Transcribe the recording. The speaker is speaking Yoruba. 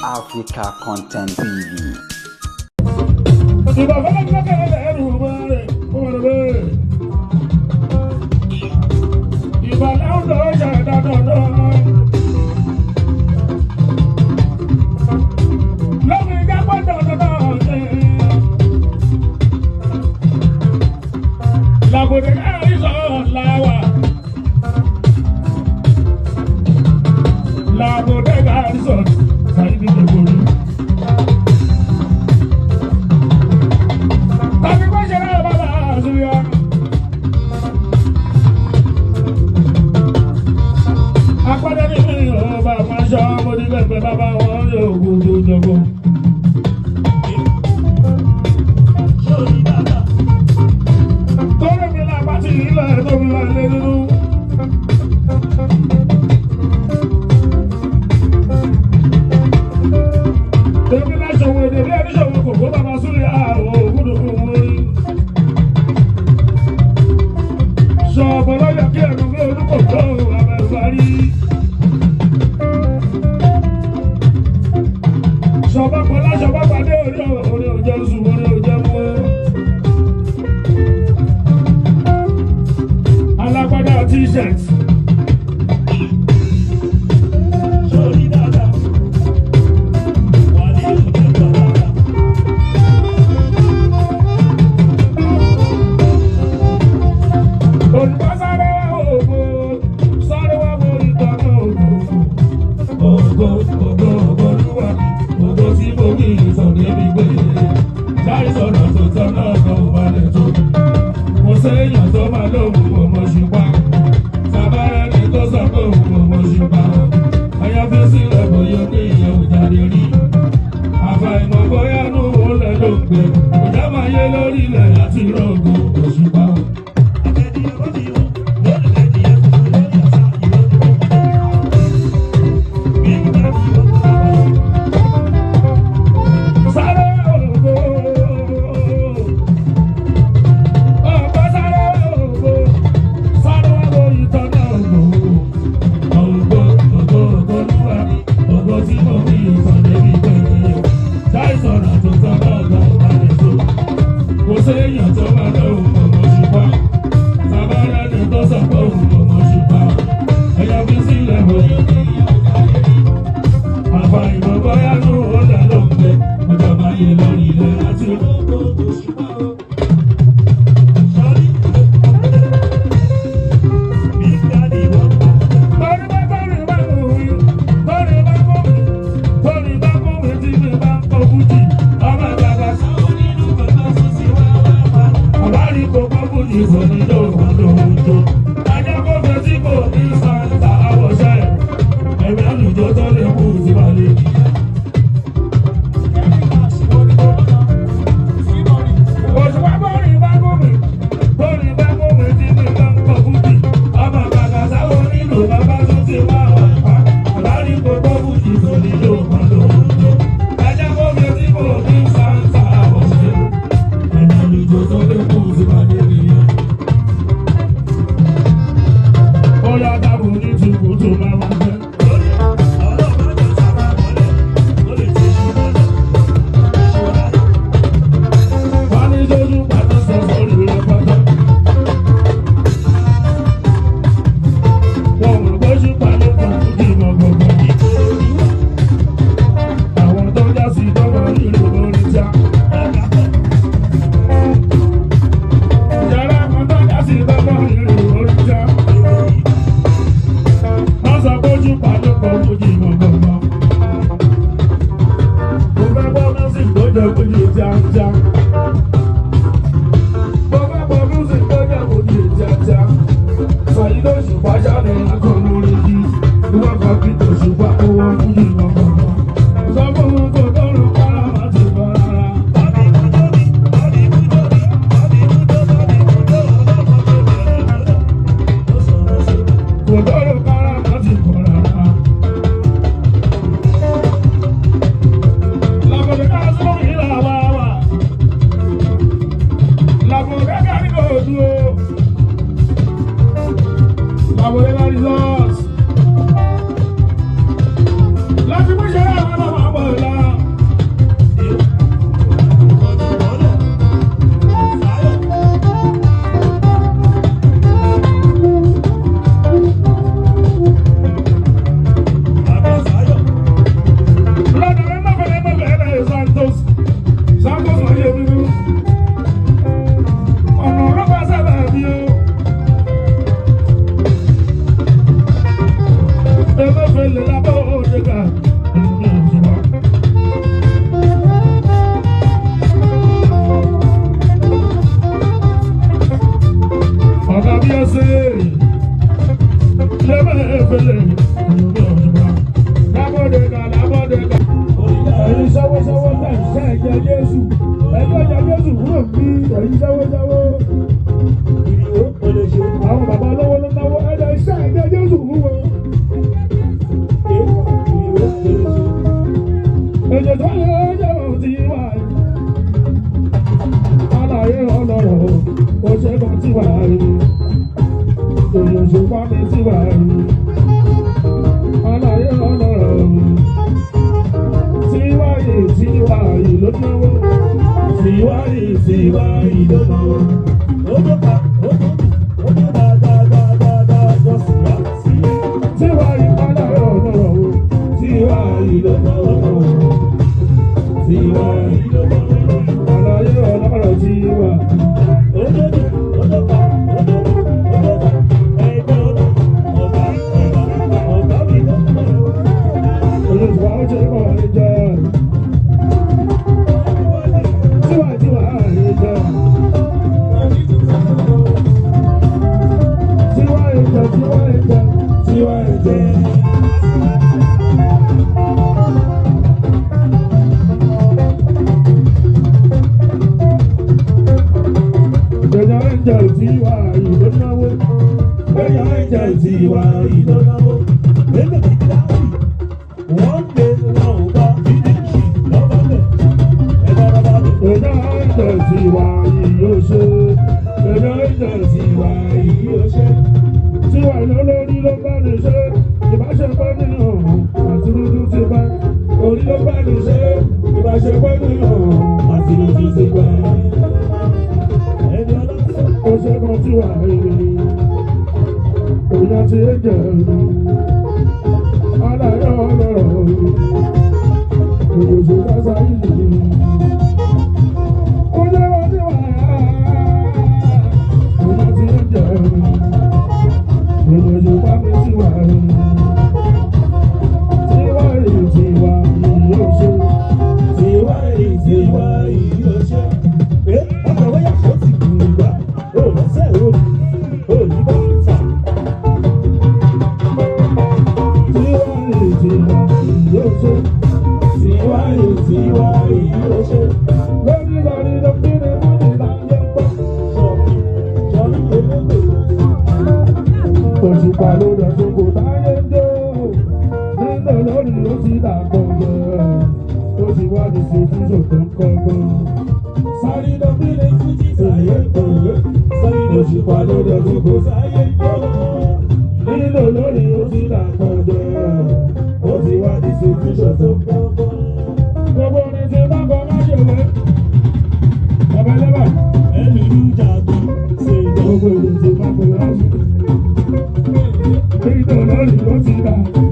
Africa Content TV. Ní òṣùpá. Ọ̀gá bí ó ṣe lẹ́mọ̀ ẹ̀fẹ̀lẹ̀ ní òṣùpá. Lábọ́dẹ̀ka lábọ́dẹ̀ka. Ẹ̀yin sáwọ́sáwọ́ tẹ̀ ń sẹ́ ẹ̀jẹ̀ Jésù. Ẹ̀jẹ̀ ẹ̀jẹ̀ Jésù kúrò bí ẹ̀yin sáwọ́sáwọ́. Àwọn bàbá olówó ló náwó ẹ̀jẹ̀ iṣẹ́ ẹ̀jẹ̀ Jésù fún wọn. Ẹ̀jẹ̀ tó yẹ ẹ̀jẹ̀ ò ti wà. Aláyé ọlọ́rọ̀ ó ṣe kàn ti wà rí. Èyàn ṣùgbọ́n mi ti wà rí. Aláyé ọlọ́rọ̀ tiwáyé tiwáyé ló náwó. Tiwáyé tiwáyé ló náwó. Ó tó pa, ó tó bì, ó tó dá dá dá dá dá jọ síyá síyá. Tiwáyé aláyé ọlọ́rọ̀ Tiwáyé ló náwó. Tiwáyé ló náwó. aláyé ọlọ́rọ̀ tiwá. Ó tó dùn, ó tó pa, ó tó bì, ó tó dá. Ẹgbẹ́ ọlá, ọ̀gá ọ̀gá ọ̀gá mi ló náwó. Olùsùwà ó ṣe kọ́ ẹ jẹ́. Tiwa tiwa ẹ jẹ́. Tiwa ẹ jẹ́ tiwa ẹ jẹ́ tiwa ẹ jẹ́. Èèyàn ẹ jẹ́ tiwa ìlú náwó. Èèyàn ẹ̀jẹ̀ tiwáyé ló náwó. Èmi kì í dáhùn. Wọ́n lé wọn ò bá fínísì lọ́ba bẹ̀. Ẹ bára bá bẹ̀. Èèyàn ẹ jẹ́ tiwa yóò ṣe. Èèyàn ẹ jẹ́ tiwa Yóò ṣe. tiwa lólórí ló bá ní ṣe. Ìbáṣepọ̀ nínú àti dúdú ti pẹ́. Orí ló bá ní ṣe. Ìbáṣepọ̀ nínú àti lójú ti pẹ́. Ẹni ọlọ́sẹ̀. Ó ṣe kan tiwa èrè. Èèyàn ti ń jẹ èrè. Aláyọ̀ ọlọ́rọ̀ òyòṣù kásá yìí. Ó jẹ́ wọ́n tiwa. Èèyàn ti ń jẹ èrè. Òyòṣù bá mi tiwa èrè. Tiwa èrè tiwa yóò ṣe. Tiwáyé tiwáyé yóò ṣe. Ẹ ọkọ̀ wáyà kó ti gbùrù wá. Ó lọ́sẹ̀ ó ní bá ta. Tiwa èrè tiwa yóò ṣe. Tiwáyé tiwáyé yóò ṣe. Lórí lórí lórí lórí láyé ń pọ̀. Ṣọ̀kì ṣọ̀rí elégbè. Òṣùpá ló dẹ̀ tó kò táyé ń jó. Nínú lórí ó ti dàgbọ̀ jẹ́. Ó ti wá ní ṣe fún ṣòtò ń kọ́gbọ́n. Sáré lọ bí lè fújì sáyé ń bọ̀. Sáré lọ Òṣùpá ló dẹ̀ tó kò sáyé ń bọ̀. Nínú lórí ó ti dàgbọ̀ jẹ́. Ó ti wá ní solution tó kọ́kọ́. Gbogbo orin ti bá kọ má ṣe wẹ́. Bàbá ẹlẹ́bà. Ẹlùlù jagun ṣe dán. Gbogbo orin ti bá kọ má ṣe wẹ́. Nínú lórí ó ti dàgbọ̀.